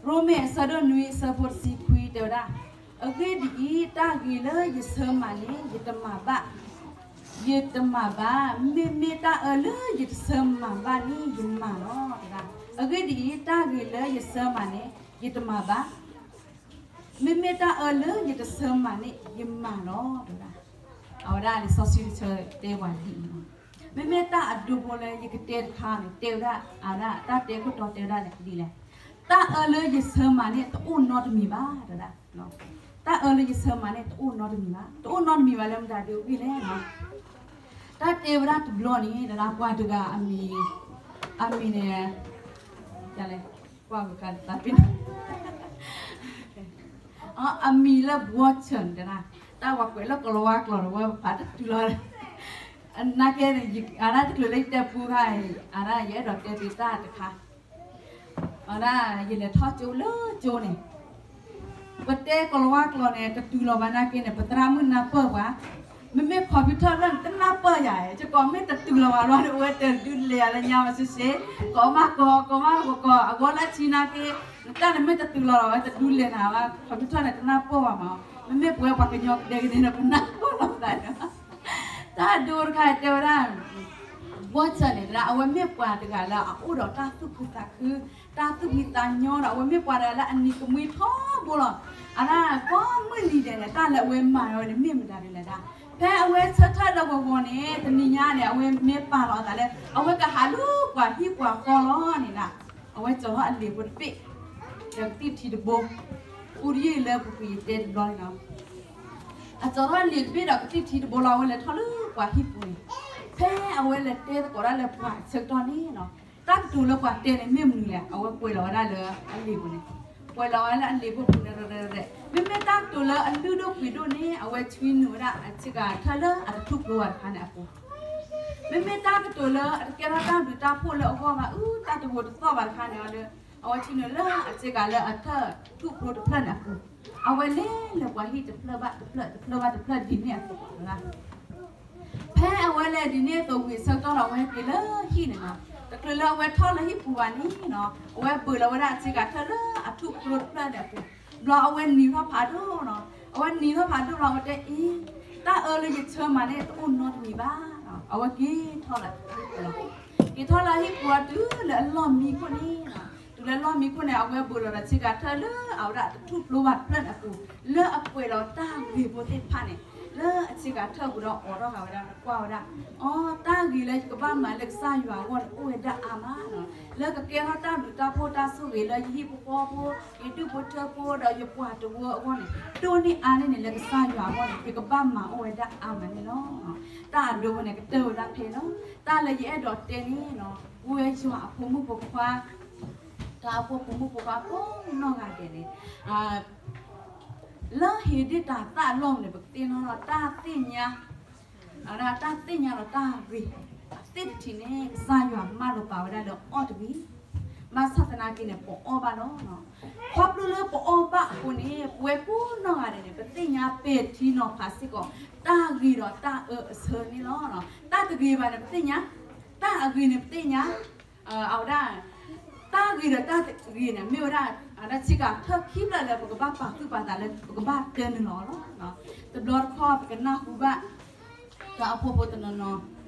ရိမ့ၤအဆၢဒိၣ်နွံအဆၢဖိတဆံခွံတဲဝဲဒၣ်, အဂ့ၢ်ဒ်အံၤ, တၢ်ဂ့ၤလၢယဆၢမၤန့ၣ် ယတမၤဘၣ်, ယတမၤဘၣ်, မ့မ့ၢ်တၢ်အၢလၢယတဆၢမၤဘၣ်န့ၣ် ယမၤလီၤ တဲဝဲဒၣ်. အဂ့ၢ်ဒ်အံၤ, တၢ်ဂ့ၤလၢယဆၢမၤန့ၣ် ယတမၤဘၣ်, မ့မ့ၢ်တၢ်အၢလၢယတဆၢမၤန့ၣ် ယမၤလီၤ တဲဝဲဒၣ်. အဝဲဒၣ်လံာ်စီဆှံတဆၢတဲပှၤဒ်အံၤလီၤ. မ့မ့ၢ်တၢ်အဒိဖိလၢယကတဲတခါန့ၣ် တဲဝဲဒၣ်, အဝဲဒၣ်တၢ်တဲခိၣ်တီတဲဝဲဒၣ်လဲၣ်ဒ်လဲၣ်, တၢ်အၢလၢယဆၢမၤန့ၣ် တအိၣ်နီတမံၤဘၣ် တဲဝဲဒၣ်. တၢ်အၢလၢယဆၢမၤန့ၣ် တအိၣ်နီတမံၤဘၣ်. တအိၣ်နီတမံၤဘၣ်လၢမတၤဒ်အဂ့ၢ်လဲၣ်. တၢ်တဲဝဲဒၣ်တဘျီန့ၣ် တဲဒၣ်ပှၤတဂၤအမံၤ, အမံၤန့ၣ် လဲၣ်, ပှၤကသးပ့ၤနီၣ် အမံၤလၢ Watson တဲဒၣ်, တၢ်ဝဲကွဲးလၢကိၤလၤဝါကျိာ်န့ၣ် ဝဲပာ်တတုၤလီၤ. နာ်က့န့ၣ် အဒၣ်တချုးလၢယတဲပူခါအံၤ အဒၣ်ယအဲၣ်ဒိးတဲတ့ၢ်တၢ်တခါ, အဒၣ် ယလဲၤထီၣ်ကၠိလၢကၠိန့ၣ် ပတဲကိၤလၤဝါကျိာ်န့ၣ် တတုၤလီၤဘၣ်နာ်က့န့ၣ် ပသရၣ်မုၣ်နၢ်ပၢၢ်ပှၤ, မ့မ့ၢ် computer လၢန့ၣ် တနၢ်ပၢၢ်ယၤ, ယကိးမ့ၢ်တတုၤလီၤဘၣ်လီၤန့ၣ် အဝဲတဲဒုးလဲၤအီၤလၢညါဝဲစ့ၢ်စ့ၢ်, ကိးမးကိး, ကိးမးကိး, အဂီၢ်လၢအဆံနာ်က့, နတၢ်န့ၣ်မ့ၢ်တတုၤလီၤဘၣ် အဝဲတဒုးလဲၤနၤဘၣ်, computer န့ၣ် တနၢ်ပၢၢ်ဘၣ်မး, မ့မ့ၢ်ပဝဲပှၤကညီကဒဲကဒဲန့ၣ် ပနၢ်ပၢၢ်လီၤသးန့ၣ် တၢ်ဒိတခါတဲဝဲဒၣ် ဘီၣ်ဆၢၣ်န့ၣ် အဝဲမ့ၢ်ပှၤတဂၤလၢအအိၣ်ဒီးတၢ်သူၣ်ခုသးခု, တၢ်သူၣ်ဖှံသးညီဒီး အဝဲမ့ၢ်ပှၤတဂၤလၢအနံၤကမှံထီဘိလီၤ. အဒၣ်ကိးမုၢ်နံၤဒဲးန့ၣ် တၢ်လၢအဝဲမၤဝဲန့ၣ် မ့ၢ်မတၤဒ်လဲၣ်ဒၣ်. ဖဲအဝဲဆၢထၢၣ်လၢဂီၤဂီၤန့ၣ် တနံၤညါန့ၣ် အဝဲမ့ၢ်ပာ်လီၤအသးလၢ အဝဲကဟးလူၤပှၤဟံၣ်ပှၤဃီလီၤန့ၣ်ဒၣ်, အဝဲကၠီၤထီၣ်အလံာ်ဖိတဘ့ၣ်, ဒီးကသံၣ်ထံတဘိ, အူတယံၢ်လၢပူၤကွံာ်ယတဲတဘျီန့ၣ်လီၤ. အကၠီၤထီၣ်လံာ်တဘ့ၣ်ဒီးကသံၣ်ထံတဘိလီၤ, အဝဲလဲၤထီၣ်လၢပှၤဟံၣ်ပူၤန့ၣ်, ဖဲအဝဲလဲၤတဲသကိးဒၣ်လၢပှၤအဆၢကတီၢ်န့ၣ်လီၤ, တၢ်ကတိၤလၢပှၤတဲန့ၣ်မ့ၢ်မနုၤလဲၣ်, အဝဲကွဲးလီၤဝဲဒၣ်လၢအလံာ်ပူၤန့ၣ်, ကွဲးလီၤဝဲလၢအလံာ်ပူၤန့ၣ်, မ့မ့ၢ်တၢ်ကတိၤလၢအလုၢ်ဒိၣ်ပှ့ၤဒိၣ်န့ၣ် အဝဲဆွံနုာ်ဝဲဒၣ်အဆ့ကၤထၢၣ်လၢအတထူၣ်ဖျိဘၣ်တခါန့ၣ်အပူၤ မ့မ့ၢ်တၢ်ကတိၤလၢအတကဲထီၣ်တၢ်ဘျုးတၢ်ဖှိၣ်လၢအဂီၢ်ဘၣ်အူ တၢ်တဂိာ်တသီၣ်ဘၣ်တခါန့ၣ်ဒီး, အဝဲထံၣ်န့ၣ်လၢအဆ့ကၤလၢအထၢၣ်ထူၣ်ဖျိတဖျၢၣ်န့ၣ်အပူၤ, အဝဲလဲၤလၢပှၤဟံၣ်တဖျၢၣ်ဘၣ်တဖျၢၣ် တဖျၢၣ်ဘၣ်တဖျၢၣ်ဒ်န့ၣ်အသိးလီၤ. ဖဲအဝဲလဲၤဒ်န့ၣ်အသိးဝံၤအဆၢကတီၢ်ဒီး အဝဲက့ၤလၢဟံၣ်န့ၣ်လီၤ. တချုးလၢအဝဲထီၣ်လၢဟံၣ်ပူၤဘၣ်န့ၣ်လီၤ, အဝဲဘုးလီၤဝဲဒၣ်အဆ့ကၤထၢၣ်လၢအထူၣ်ဖျိတဖျၢၣ်န့ၣ်အပူၤ, ဘျီအဝဲနံၤထီၣ်ဖးဒိၣ်လီၤ. အဝဲနံၤထီၣ်ဖးဒိၣ်ဘျီ အဝဲတဲအံၤ, တၢ်အၢလၢယဆၢမၤန့ၣ် တအိၣ်နီတမံၤဘၣ်. အဝဲက့ၤထီၣ်လၢဟံၣ်ပူၤလီၤ. က့ၤထီၣ်လၢဟံၣ်ပူၤအတုၤလၢအလီၢ်မံခိၣ်န့ၣ်လီၤ. တုၤလၢလီၢ်မံခိၣ်န့ၣ် အဝဲဘုးလီၤဒီးဆ့ကၤထၢၣ်လၢအဝဲဒၣ်တထူၣ်ဖျိဘၣ်တဖျၢၣ်န့ၣ်အပူၤ, လၢအကွဲးဒီးတၢ်ဂ့ၤဖိသ့ၣ်တဖၣ်န့ၣ်, လၢအဆ့ကၤထၢၣ်ပူၤဒီးအိးထီၣ်ဃာ်ဝဲဒၣ် ကွၢ်ဝဲဒၣ်, အိ, တၢ်ဂ့ၤလၢယကဘၣ်မၤလၢကစၢ်ယွၤအဂီၢ်န့ၣ် အိၣ်ဝဲဒၣ်အါမးလီၤ. လၢကကဲထီၣ်တၢ်ဘျုးတၢ်ဖှိၣ်တၢ်ဆိၣ်ဂ့ၤလၢယဟံၣ်ဖိဃီဖိ, ယဒူၣ်ဖိထၢဖိဒီးယပှၤတဝၢအဂီၢ်န့ၣ်, ဒိၣ်န့ၢ်အါန့ၢ်န့ၣ် လၢကစၢ်ယွၤအဂီၢ်န့ၣ် ယကဘၣ်မၤအိၣ်ဝဲဒၣ်အါမးန့ၣ်လီၤ. တၢ်အဒိဖိန့ၣ် ကတၢၢ်ဝဲဒၣ်ဖဲလီၤ. တၢ်လၢယအဲၣ်ဒိးတဲန့ၣ်လီၤ, ပဝဲယွၤအဖိမုၣ်ဖိခွါ, တၢ်အိၣ်ဖှိၣ်ဖိမုၣ်ဖိခွါကိးနီၢ်ဂၤဒဲးန့ၣ်, လၢဟ့ၣ်ဒ့ၣ်တၢ်သၣ်အလီၢ်န့ၣ် ပကသ့ၣ်နီၣ်ဒီးတၢ်သ့ၣ်ညါ, တၢ်သ့ၣ်ညါဒီးတၢ်ဂ့ၤအသ့ၣ်တထံးန့ၣ် ကစၢ်ယွၤမၢလိာ်ပာ်ဝဲဒၣ်လၢအီၣ်တဂ့ၤ. ဘၣ်ဆၣ်သနာ်က့န့ၣ် ပအီၣ်ဘၣ်လီၤ. ခီဖျိလၢပအီၣ်ဘၣ်အဃိန့ၣ် ပဝဲကိးနီၢ်ဂၤဒဲးန့ၣ် ပသ့ၣ်ညါပဲာ်ထံနီၤဖးစ့ၢ်ကီး တၢ်ဂ့ၤဒီးတၢ်အၢအဆၢန့ၣ်လီၤ. တၢ်တဂ့ၤဘၣ်န့ၣ် ပသ့ၣ်ညါ, တၢ်အဂ့ၤန့ၣ် ပသ့ၣ်ညါ, အဝဲဒၣ် တၢ်ဂ့ၤဒီးတၢ်တဂ့ၤန့ၣ် မ့ၢ်ဝဲဒၣ် အဝဲဒၣ်ဆ့ကၤထၢၣ်ခံဖျၢၣ်လၢပကဘၣ်ပာ်သူၣ်ပာ်သးလၢ ပကဘၣ်တဲနုာ်လီၤလီၤ. တဘျီတခီၣ် ပကနၢ်ဟူဘၣ် တၢ်အိၣ်ဖှိၣ်ဖိတနီၤနီၤ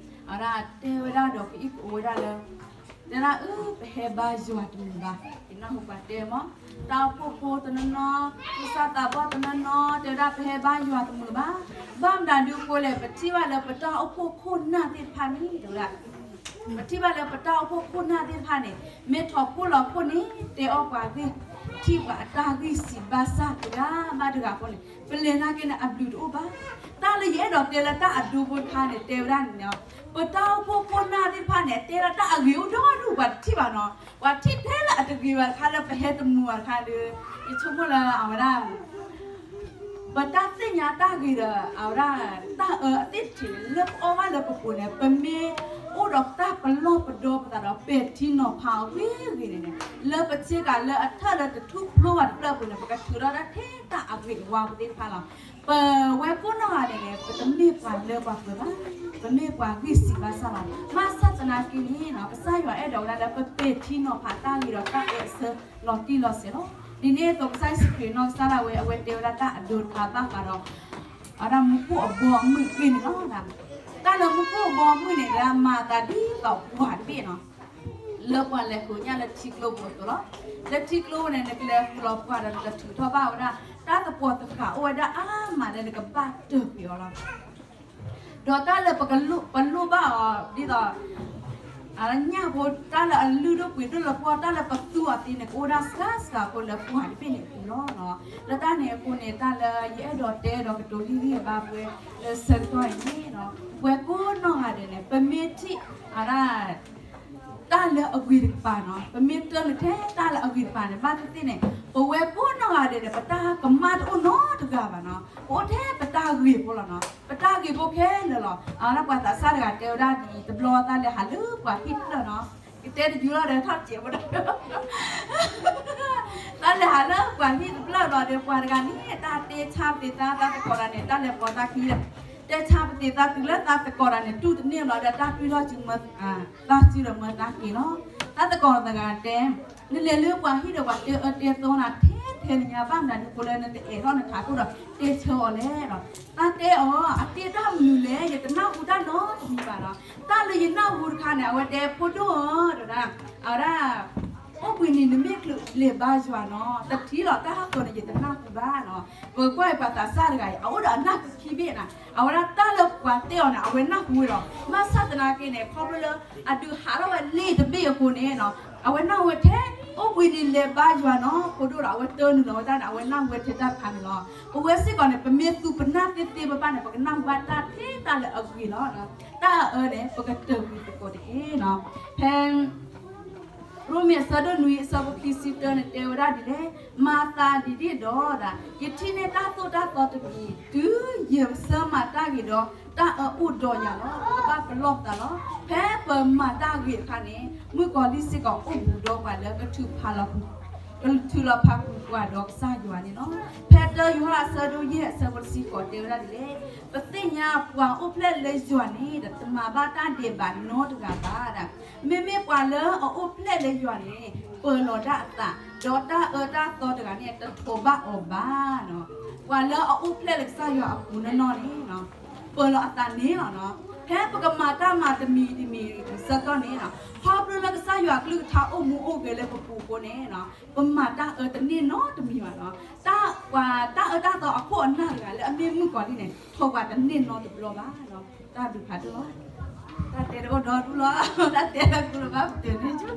အဝဲဒၣ်တဲဝဲဒၣ်ဒီး ကအံၣ်ကအိၣ်ဝဲဒၣ်လၢ တဲဒၣ်အၢ ပဟဲဘါယွၤတမုာ်ဘၣ်, ယနၢ်ဟူပှၤတဲမး, တၢ်အိၣ်ဖှိၣ်ဖိတနီၤနီၤ သူၣ်စၢ်သးဘီၣ်တနီၤနီၤ တဲဝဲဒၣ် ပဟဲဘါယွၤတမုာ်ဘၣ်. ဘၣ်မတၤဒုးအဃိလဲၣ်, ပထံၣ်ဘၣ်လၢပတၢ်အိၣ်ဖှိၣ်ခိၣ်နၢ်သ့ၣ်တဖၣ်န့ၣ် တဲဝဲဒၣ် ပထံၣ်ဘၣ်လၢပတၢ်အိၣ်ဖှိၣ်ခိၣ်နၢ်သ့ၣ်တဖၣ်န့ၣ် မ့ၢ်ထီၣ်ခိၣ်လီၤခိၣ်န့ၣ် တဲအီၣ်ပှၤဂ့ၢ်, ထံၣ်ပှၤအတၢ်ဂံၢ်စံးဘၣ်ဆၣ်တဂၤဘၣ်တဂၤအဃိန့ၣ် ပလဲၤနာ်က့န့ၣ် အဘျုးတအိၣ်ဘၣ်. တၢ်လၢယအဲၣ်ဒိးတဲလၢတၢ်အဒိဖိတခါန့ၣ် တဲဝဲဒၣ်န့ၣ်လီၤ, ပတၢ်အိၣ်ဖှိၣ်ခိၣ်နၢ်သ့ၣ်တဖၣ်န့ၣ် အတဲဒၣ်တၢ်အဂ့ၤအိၣ်ဒီဒူၣ် ပှၤတထံၣ်ဘၣ်နီၤ, ပှၤထံၣ်ထဲလၢအတဂ့ၤဘၣ်တခါ လၢပဟဲတမုာ်ဘၣ်တခါဒီး ယဆိကမိၣ်လၢအဝဲဒၣ် ပတၢ်သ့ၣ်ညါတၢ်ဂ့ၤဒီး အဝဲဒၣ် တၢ်အၢအသ့ၣ်တထံးန့ၣ် လၢပအီၣ်ဘၣ်လၢပပူၤန့ၣ် ပမ့ၢ်အိၣ်ဒီးတၢ်ပလီၢ်ပဒီပသးဒီး ပဲာ်ထံနီၤဖးအီၤဂ့ၤဂ့ၤန့ၣ်န့ၣ် လၢပဆ့ကၤလၢအထၢၣ်လၢတထူၣ်ဖျိဘၣ်တဖျၢၣ်အပူၤန့ၣ် ပကထုးထီၣ်ဒၣ်ထဲတၢ်အဂ့ၤအဝါပူၤသ့ၣ်တဖၣ်လီၤ. ပဝဲကိးနီၢ်ဂၤဒဲးန့ၣ် ပတမ့ၢ်ပှၤလၢပှၤပှဲၤဘၣ်, ပမ့ၢ်ပှၤဂံၢ်စံးဘၣ်ဆၣ်လီၤ. ဘၣ်ဆၣ်သနာ်က့န့ၣ် ကစၢ်ယွၤအဲၣ်ဒိးဝဲဒၣ်လၢပပဲာ်ထံနီၤဖးတၢ်ဂ့ၤဒီးတၢ်အၢအဆၢလီၤတံၢ်လီၤဆဲးလီၤ. ဒ်န့ၣ်အသိးကစၢ်ယ့ၣ်ၡူးခရံာ်နီၢ်ကစၢ်ဒၣ်ဝဲ အဝဲတဲဝဲဒၣ်တၢ်အဒိတခါဘၣ်ဃးဒီး အဝဲဒၣ်မူခိၣ်အဘီအမုၢ်အဂ့ၢ်န့ၣ်လီၤ. တၢ်လၢမူခိၣ်အဘီအမုၢ်န့ၣ် မၤအသးဒ်သိးပှၢ်တဘ့ၣ်နီၤ လၢပှၤလဲၤဃုာ်ညၣ်လၢထံကျိပူၤအသိးလီၤ. လၢထံကျိန့ၣ် နကလဲၤဃုာ်လီၤပှၢ်ဒီးနကထုးထီၣ်ဘၣ်ဝဲဒၣ် တၢ်သပှၢ်သဃာ်အိၣ်ဝဲဒၣ်အါမးလၢနကဘၣ်တၢၢ်ကွံာ်အီၤလီၤ. ဒီးတၢ်လၢပလိၣ်ဘၣ်အီၤဒ်သိး ညၣ်ဖိ တၢ်လၢအလုၢ်ဒိၣ်ပှ့ၤဒိၣ်လၢပဂီၢ် တၢ်လၢပသူအီၤသ့န့ၣ် ကအိၣ်ဒၣ်စှၤစှၤဖိလၢပှၢ်တဘ့ၣ်န့ၣ်အပူၤလီၤ. လၢတၢ်န့ၣ်အဃိန့ၣ် တၢ်လၢယအဲၣ်ဒိးတဲဒီးကတိၤဟ့ၣ်ဂံၢ်ဘါပှဲၤလၢဆၢကတီၢ်အံၤန့ၣ် ပဝဲကိးနီၢ်ဂၤဒဲးန့ၣ် ပမ့ၢ်ထံၣ်အဝဲဒၣ် တၢ်လၢအဂ့ၤတကပၤနီၤ, ပမ့ၢ်တၢၢ်လၢထဲတၢ်လၢအဂ့ၤတကပၤန့ၣ် ဘၣ်သ့ၣ်သ့ၣ်န့ၣ် ပဝဲကိးနီၢ်ဂၤဒဲးန့ၣ် ပတၢ်ကမၣ်တအိၣ်နီတဂၤဘၣ်နီၤ, ပအိၣ်ထဲပတၢ်ဂ့ၤဖိလီၤနီၤ, ပတၢ်ဂ့ၤဖိခဲလၢာ်လီၤ. အဝဲဒၣ်ပှၤသးစၢ်တဂၤတဲဝဲဒၣ်ဒ်အံၤ တဘျီတၢ်လဲၤဟးလၢပှၤဟံၣ်တဖျၢၣ်နီၤ, ကတဲတယုၢ်လီၤဒီးထီၣ်စဲးဖိဒီး တၢ်လဲၤဟးလၢပှၤဟံၣ်တဖျၢၣ်ဘျီဒီး ပှၤတဂၤန့ၣ် တၢ်တဲဆါပသ့ၣ်သါ သးသကိးတၢ်န့ၣ် တၢ်လဲၤပိာ်သးခံဒီး တဲဆါပသ့ၣ်သါတုၤလၢသးသကိးတၢ်န့ၣ် တူၢ်တန့ၢ်ဘျီဒီး တၢ်တွံၢ်ထီၣ်စုမၢ သးစုဒီးမၢသးက့ၤလီၤ. သးသကိးတဂၤတဲ နလဲၤလၢပှၤဟံၣ်ဒီးပှၤတဲအၢတဲသီနၤ ထဲထဲနညါ ဘၣ်မနုၤအဃိလၢနတအဲၣ်ထီၣ်နထးခိၣ်ဒီးတဲဆၢအီၤလဲၣ်လီၤ. သးတဲအီၤ အတဲတၢ်မနုၤလဲၣ် ယတနၢ်ဟူတၢ်နီတမံၤဘၣ်လီၤ. တၢ်လၢယနၢ်ဟူတခါန့ၣ် အဝဲတဲဖိဒိၣ်ဧၢ တဲဝဲဒၣ် အဝဲဒၣ် အိၣ်ဘှံးနံၤနမ့ၢ်ချုးလဲၤဘါယွၤနီၤ တထံၣ်လီၤ တၢ်ဟးဃီန့ၣ် ယတနၢ်ဟူဘၣ်နီၤ. ပကွၢ်အံၤပှၤသးစၢ်တဂၤအံၤ အအိၣ်ဒီးအနၢ်ခံခံဘ့ၣ်နီၤ, အဝဲဒၣ်တၢ်လၢပှၤတဲအီၤန့ၣ် အဝဲနၢ်ဟူဝဲလီၤ. ဘၣ်ဆၣ်သနာ်က့န့ၣ် ခီဖျိလၢအဒုးဟးထီၣ်ဝဲလ့ၣ်တဘ့ၣ်အဃိန့ၣ်နီၤ အဝဲနၢ်ဟူဝဲထဲ အိၣ်ဘှံးနံၤလဲၤဘါယွၤနီၤ ဖိဒိၣ်ဒီး အဝဲတၢနုာ်လီၤဝဲတၢ်န့ၣ် အဝဲနၢ်ဟူဝဲထဲတၢ်တခါန့ၣ်လီၤ. ပဝဲစ့ၢ်ကီးန့ၣ် ပမ့ၢ်သူပနၢ်သ့သ့ဘၣ်ဘၣ်န့ၣ် ပကနၢ်ဟူဘၣ်တၢ်ထဲတၢ်လၢအဂ့ၤလီၤ. တၢ်အၢန့ၣ် ပကတၢၢ်ကွံာ်သကိးတက့ၢ်နီၤ. ဖဲ ရိမ့ၤအဆၢဒိၣ်နွံအဆၢဖိခံဆံတၢန့ၣ် တဲဝဲဒၣ်ဒ်လဲၣ်, မၤသးဒ်န့ၣ်ဒီး ယထံၣ်န့ၢ်တၢ်သိၣ်တၢ်သီတမံၤ တုၤယဆၢမၤတၢ်ဂ့ၤဒီး တၢ်အၢအိၣ်ဒီးယၤလီၤ. ပကဘၣ်ပလီၢ်ပသးလီၤ. ဖဲပမၤတၢ်ဂ့ၤအခါန့ၣ် မုၣ်ကီၤလံၢ်စ့ၢ်ကီးအိၣ်ဘူးဒီးပှၤလၢကထုးဖးလီၤ ကထုးလီၤဖးကွံာ်ပှၤဒီးကစၢ်ယွၤန့ၣ်လီၤ. ဖဲတၢယိၤဟၣ်အဆၢဒိၣ်ယဲၢ်အဆၢဖိတဆံဃိး တဲဝဲဒၣ်ဒ်လဲၣ်, ပသ့ၣ်ညါပှၤအိၣ်ဖျဲၣ်လၢယွၤန့ၣ် တမၤဘၣ်တၢ်ဒဲးဘးနီတဂၤဘၣ်. မ့မ့ၢ်ပှၤလၢအအိၣ်ဖျဲၣ်လၢယွၤန့ၣ် ပၢၤလီၤဒၣ်အသး, ဒီးတၢ်အၢတၢ်သီတဂၤန့ၣ် တထိးဘၣ်အီၤဘၣ်နီၤ. ပှၤလၢအအိၣ်ဖျဲၣ်လၢကစၢ်ယွၤအပူၤနီၢ်နီၢ်န့ၣ် ပၢၤလီၤအသးန့ၣ်လီၤနီၤ. ဖဲပကမၤတၢ်မၤတမံၤတမံၤဆၢကတီၢ်န့ၣ် ခီဖျိလၢကစၢ်ယွၤအကလုၢ်ကထါအိၣ်မူအိၣ်ဂဲၤလၢပပူၤအဃိန့ၣ် ပမၤတၢ်အၢတန့ၢ်နီတမံၤဘၣ်နီၤ. ပှၤတၢ်အၢတၢ်သီအခိၣ်အနၢ်တဂၤလၢအမ့ၢ်မုၣ်ကီၤလံၢ်န့ၣ် ထိးပှၤတန့ၢ်နီတဘျီဘၣ်နီၤ. တၢ်ဘျုးဖးဒိၣ်လီၤ. တၢ်တဲတအိၣ်ဒီဒူၣ်လီၤ. တၢ်တဲတၢ်ကူလၢၤဘၣ်ပတုာ်န့ၢ်ဆူ